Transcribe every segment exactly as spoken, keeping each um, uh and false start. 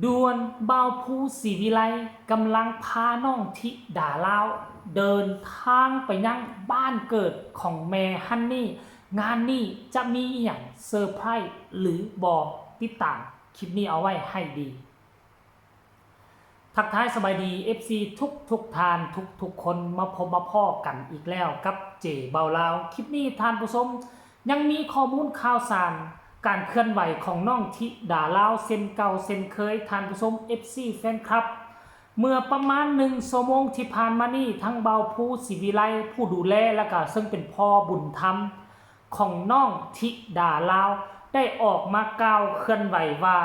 ด่วน บ่าวภูศรีวิไลกำลังพาน้องธิดาลาว เดินทางไปยังบ้านเกิดของแม่ฮันนี่ งานนี้จะมีอหย่างเซอร์ไพรส์หรือบ่ ติดตามคลิปนี้เอาไว้ให้ดี ทักทายสบายดี เอฟซี ทุกทุกท่าน ทุกทุกคน มาพบมาพ้อกันอีกแล้วกับเจเบาลาว คลิปนี้ท่านผู้ชม ยังมีข้อมูลข่าวสาร การเคลื่อนไหวของน้องธิดาลาวเช่นเก่าเช่นเคย ท่านผู้ชม เอฟซี แฟนคลับ เมื่อประมาณหนึ่งชั่วโมงที่ผ่านมานี้ ทั้งบ่าวภูศรีวิไลผู้ดูแล และก็ซึ่งเป็นพ่อบุญธรรมของน้องธิดาลาว ได้ออกมากล่าวเคลื่อนไหวว่า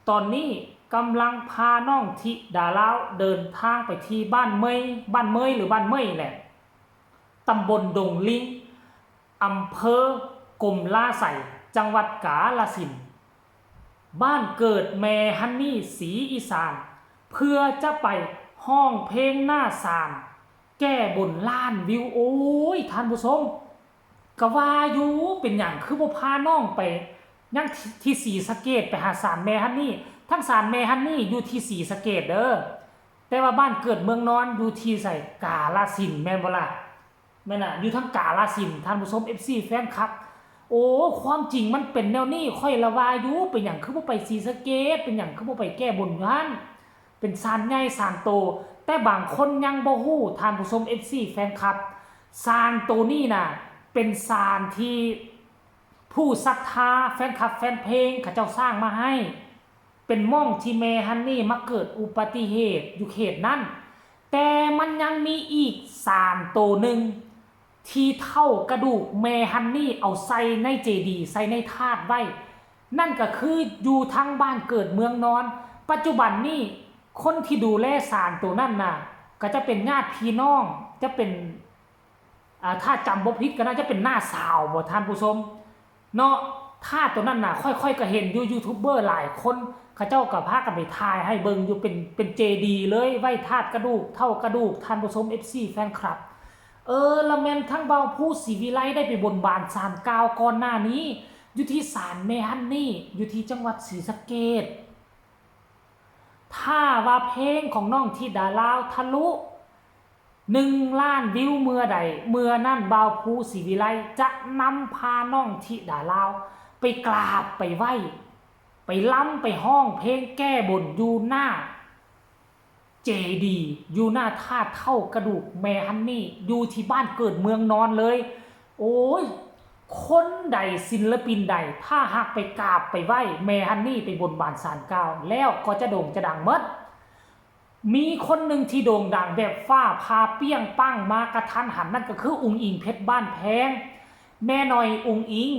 ตอนนี้กำลังพาน้องธิดาลาวเดินทางไปที่บ้านเมย บ้านเมยหรือบ้านเมยแหละ ตำบลดงลิง อำเภอกรมลาไสย จังหวัดกาฬสินธุ์ บ้านเกิดแม่ฮันนี่ศรีอีสาน เพื่อจะไปฮ้องเพลงหน้าศาล แก้บนล้านวิว โอ้ย ท่านผู้ชม ก็ว่าอยู่ เป็นหยังคือบ่พาน้องไป ยังที่ ที่ศรีสะเกษ ไปหาศาลแม่ฮันนี่ ทั้งศาลแม่ฮันนี่อยู่ที่ศรีสะเกษเด้อ แต่ว่าบ้านเกิดเมืองนอนอยู่ที่ไส กาฬสินธุ์ แม่นบ่ล่ะ แม่นน่ะ อยู่ทางกาฬสินธุ์ ท่านผู้ชม เอฟซี แฟนคลับ โอ้ ความจริงมันเป็นแนวนี้ ข้อยละว่าอยู่ เป็นหยังคือบ่ไปศรีสะเกษ เป็นหยังคือบ่ไปแก้บนอยู่หั่น เป็นศาลใหญ่ศาลโต แต่บางคนยังบ่ฮู้ ท่านผู้ชม เอฟซี แฟนคลับ ศาลโตนี้น่ะ เป็นศาลที่ผู้ศรัทธา แฟนคลับแฟนเพลงเขาเจ้าสร้างมาให้ เป็นหม่องที่แม่ฮันนี่มาเกิดอุบัติเหตุอยู่เขตนั้น แต่มันยังมีอีกศาลโตหนึ่ง ที่เฒ่ากระดูกแม่ฮันนี่เอาใส่ในเจดีย์ ใส่ในธาตุไว้ นั่นก็คืออยู่ทางบ้านเกิดเมืองนอน ปัจจุบันนี้คนที่ดูแลศาลโตนั้นน่ะ ก็จะเป็นญาติพี่น้อง จะเป็น อ่า ถ้าจำบ่ผิดก็น่าจะเป็นน้าสาวบ่ ท่านผู้ชม เนาะ ธาตุโตนั้นน่ะ ข้อย ข้อยก็เห็นอยู่ ยูทูบเบอร์หลายคน เขาเจ้าก็พากันไปถ่ายให้เบิ่งอยู่ เป็น เป็นเจดีย์เลย ไว้ธาตุกระดูก เฒ่ากระดูก ท่านผู้ชม เอฟซี แฟนคลับ เออ ละแม่นทั้งบ่าวภูศรีวิไลได้ไปบนบานศาลกล่าวก่อนหน้านี้ อยู่ที่ศาลแม่ฮันนี่ อยู่ที่จังหวัดศรีสะเกษ ถ้าว่าเพลงของน้องธิดาลาวทะลุหนึ่งล้านวิวเมื่อใด เมื่อนั้นบ่าวภูศรีวิไลจะนำพาน้องธิดาลาว ไปกราบไปไหว้ ไปรำไปฮ้องเพลงแก้บนอยู่หน้าเจดีย์ อยู่หน้าธาตุเฒ่ากระดูกแม่ฮันนี่ อยู่ที่บ้านเกิดเมืองนอนเลย โอ้ย คนใดศิลปินใด ถ้าหากไปกราบไปไหว้แม่ฮันนี่ ไปบนบานศาลกล่าว แล้วก็จะโด่งจะดังหมด มีคนหนึ่งที่โด่งดังแบบฟ้าผ่าเปรี้ยงปังมากะทันหัน นั่นก็คืออุ๋งอิ๋งเพชรบ้านแพง แม่น้อยอุ๋งอิ๋ง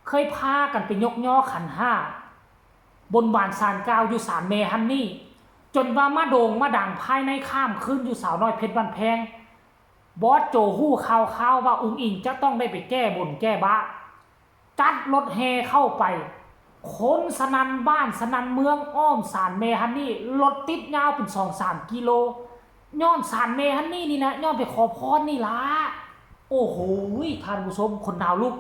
เคยพากันไปยกยอขันห้า บนบานศาลกล่าวอยู่ศาลแม่ฮันนี่ จนว่ามาโด่งมาดังภายในข้ามคืนอยู่สาวน้อยเพชรบ้านแพง บอสโจฮู้ข่าวๆว่าอุ๋งอิ๋งจะต้องได้ไปแก้บนแก้บะ จัดรถแห่เข้าไป คนสนั่นบ้านสนั่นเมืองอ้อมศาลแม่ฮันนี่ รถติดยาวเป็นสองสามกิโล ย้อนศาลแม่ฮันนี่นี่นะ ย้อนไปขอพรนี่ล่ะ โอ้โห ท่านผู้ชม ขนหนาวลุก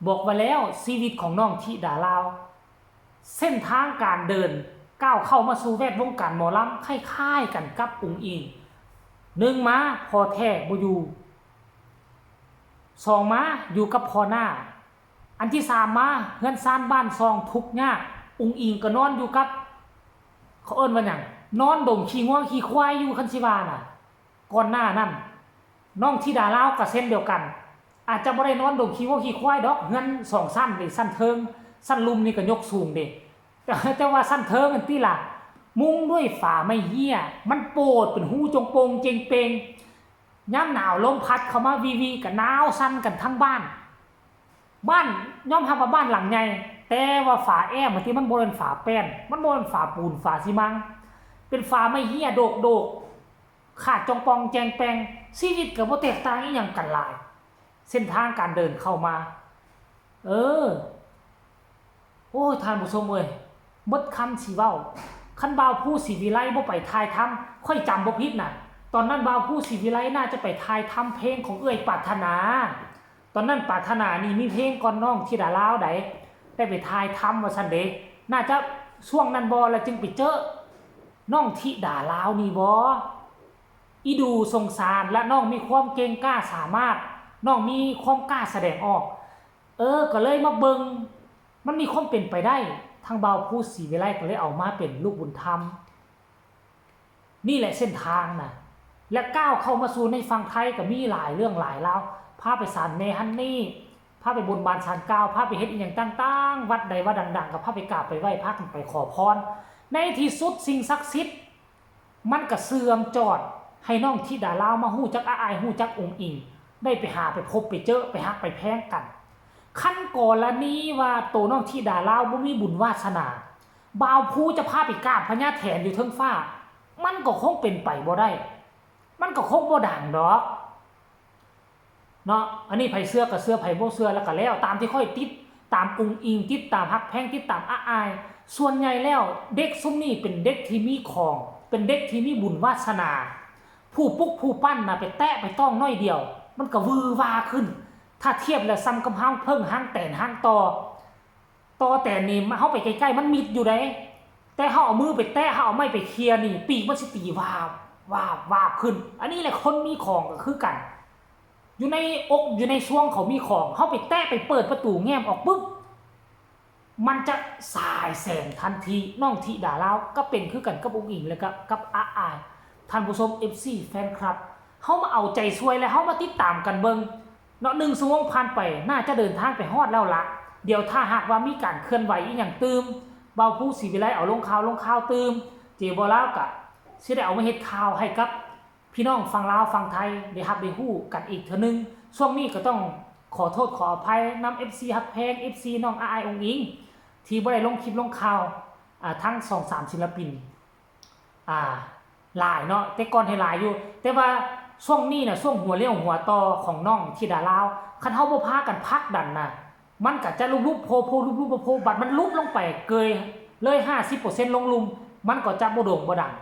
บอกว่าแล้วชีวิตของน้องธิดาลาว เส้นทางการเดินก้าวเข้ามาสู่แวดวงการหมอลำคล้ายๆกันกับอุ๋งอิ๋ง หนึ่งมาพ่อแท้บ่อยู่ สองมาอยู่กับพ่อหน้า อันที่สามมาเฮือนซานบ้านซองทุกข์ยาก อุ๋งอิ๋งก็นอนอยู่กับ เขาเอิ้นว่าหยัง นอนดมขี้งัวขี้ควายอยู่ คันสิว่าน่ะ ก่อนหน้านั้น น้องธิดาลาวก็เช่นเดียวกัน อาจจะบ่ได้นอนดมขี้งัวขี้ควายดอก เฮือนสองชั้นเด้ ชั้นเทิง ชั้นลุ่มนี่ก็ยกสูงเด้ แต่ แต่ว่าชั้นเทิงนั่นติล่ะ มุงด้วยฝาไม้เฮี้ย มันโปดเป็นฮูจงโปงเจงเปง ยามหนาวลมพัดเข้ามาวีวีก็หนาวสั่นกันทั้งบ้าน บ้านยอมรับว่าบ้านหลังใหญ่ แต่ว่าฝาแอ้มที่มันบ่เป็นฝาแป้น มันบ่เป็นฝาปูนฝาซีมัง เป็นฝาไม้เฮี้ยโดกๆ ขาดจองปองแจงแปง ชีวิตก็บ่แตกต่างอีหยังกันหลาย เส้นทางการเดินเข้ามา เออ โอ้ย ท่านผู้ชมเอ้ย หมดคำสิเว้า คันบ่าวภูศรีวิไลบ่ไปถ่ายทำ ข้อยจำบ่ผิดน่ะ ตอนนั้นบ่าวภูศรีวิไลน่าจะไปถ่ายทำเพลงของเอื้อยปรารถนา ตอนนั้นปรารถนานี่มีเพลงก่อนน้องธิดาลาวใด ได้ไปถ่ายทำว่าซั่นเด้ น่าจะช่วงนั้นบ่ แล้วจึงไปเจอน้องธิดาลาวนี่บ่ อีดูสงสาร และน้องมีความเก่งกล้าสามารถ น้องมีความกล้าแสดงออก เออ ก็เลยมาเบิ่ง มันมีความเป็นไปได้ ทางบ่าวภูศรีวิไลก็เลยเอามาเป็นลูกบุญธรรม นี่แหละเส้นทางนะ และก้าวเข้ามาสู่ในฝั่งไทยก็มีหลายเรื่องหลายราว พาไปศาลแม่ฮันนี่ พาไปบนบานศาลกล่าว พาไปเฮ็ดอีหยังต่างๆ วัดใดว่าดังๆ ก็พาไปกราบไปไหว้ พากันไปขอพร ในที่สุดสิ่งศักดิ์สิทธิ์มันก็เชื่อมจอดให้น้องธิดาลาวมาฮู้จักอาอาย ฮู้จักอุ๋งอิ๋ง ได้ไปหาไปพบไปเจอ ไปฮักไปแพงกัน คันกรณีว่าโตน้องธิดาลาวบ่มีบุญวาสนา บ่าวภูจะพาไปกราบพญาแถนอยู่เทิงฟ้า มันก็คงเป็นไปบ่ได้ มันก็คงบ่ดังดอก เนาะ อันนี้ไผเชื่อก็เชื่อ ไผบ่เชื่อแล้วก็แล้ว ตามที่ข้อยติดตามอุ๋งอิ๋ง ติดตามฮักแพง ติดตามอาอาย ส่วนใหญ่แล้วเด็กซุมนี้เป็นเด็กที่มีของ เป็นเด็กที่มีบุญวาสนา ผู้ปลุกผู้ปั้นน่ะไปแตะไปต้องน้อยเดียว มันก็วือวาขึ้น ถ้าเทียบแล้วส่ำกับหางเผิง หางแตน หางต่อ ต่อแตนนี่เฮาไปใกล้ๆ มันมิดอยู่เด้ แต่เฮาเอามือไปแตะ เฮาเอาไม้ไปเขี่ยนี่ ปีกมันสิตีวาบ วาบ วาบขึ้น อันนี้แหละคนมีของก็คือกัน อยู่ในอกอยู่ในซวงเขามีของ เฮาไปแตะไปเปิดประตูแง้มออกปุ๊บ มันจะสายแสงทันที น้องธิดาลาวก็เป็นคือกันกับอุ๋งอิ๋ง แล้วก็กับอาอาย ท่านผู้ชม เอฟซี แฟนคลับ เฮามาเอาใจช่วยและเฮามาติดตามกันเบิ่ง เนาะ หนึ่งชั่วโมงผ่านไป น่าจะเดินทางไปฮอดแล้วละ เดี๋ยวถ้าหากว่ามีการเคลื่อนไหวอีหยังตื่ม บ่าวภูศรีวิไลเอาลงข่าวลงข่าวตื่ม เจบ่าวลาวก็สิได้เอามาเฮ็ดข่าวให้กับพี่น้องฝั่งลาวฝั่งไทยได้รับได้ฮู้กันอีกเทื่อนึง ช่วงนี้ก็ต้องขอโทษขออภัยนำ เอฟซี ฮักแพง เอฟซี น้องอาอายอุ๋งอิ๋ง ที่บ่ได้ลงคลิปลงข่าว อ่า ทั้งสองสามศิลปิน อ่า หลายเนาะ แต่ก่อนให้หลายอยู่ แต่ว่าช่วงนี้น่ะ ช่วงหัวเรี่ยวหัวต่อของน้องธิดาลาว คันเฮาบ่พากันผลักดันน่ะ มันก็จะลุบๆโพๆ ลุบๆโพๆ บัดมันลุบลงไปเกยเลย ห้าสิบเปอร์เซ็นต์ ลงลุ่ม มันก็จะบ่โด่งบ่ดัง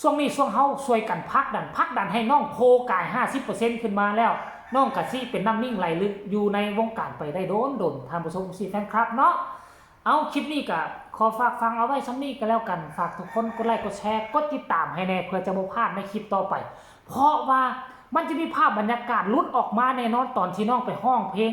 ช่วงนี้ช่วงเฮาช่วยกันผลักดัน ผลักดันให้น้องโพกาย ห้าสิบเปอร์เซ็นต์ ขึ้นมาแล้ว น้องก็สิเป็นน้ำนิ่งไหลลึกอยู่ในวงการไปได้โดนๆ ท่านผู้ชม เอฟซี แฟนคลับเนาะ เอา คลิปนี้ก็ขอฝากฟังเอาไว้ส่ำนี้ก็แล้วกัน ฝากทุกคนกดไลค์กดแชร์ กดติดตามให้แน่ เพื่อจะบ่พลาดในคลิปต่อไป เพราะว่ามันจะมีภาพบรรยากาศหลุดออกมาแน่นอน ตอนที่น้องไปฮ้องเพลง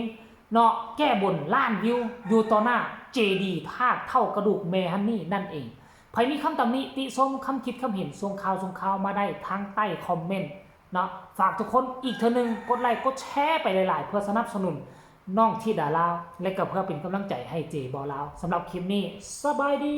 เนาะ แก้บนล้านวิว อยู่ต่อหน้าเจดีย์ธาตุเฒ่ากระดูกแม่ฮันนี่นั่นเอง ไผมีคำตำหนิติชม คำคิดคำเห็น ส่งข่าวส่งข่าวมาได้ทางใต้คอมเมนต์เนาะ ฝากทุกคนอีกเทื่อนึง กดไลค์กดแชร์ไปหลายๆ เพื่อสนับสนุนน้องธิดาลาว และก็เพื่อเป็นกำลังใจให้เจบ่าวลาว สำหรับคลิปนี้ สบายดี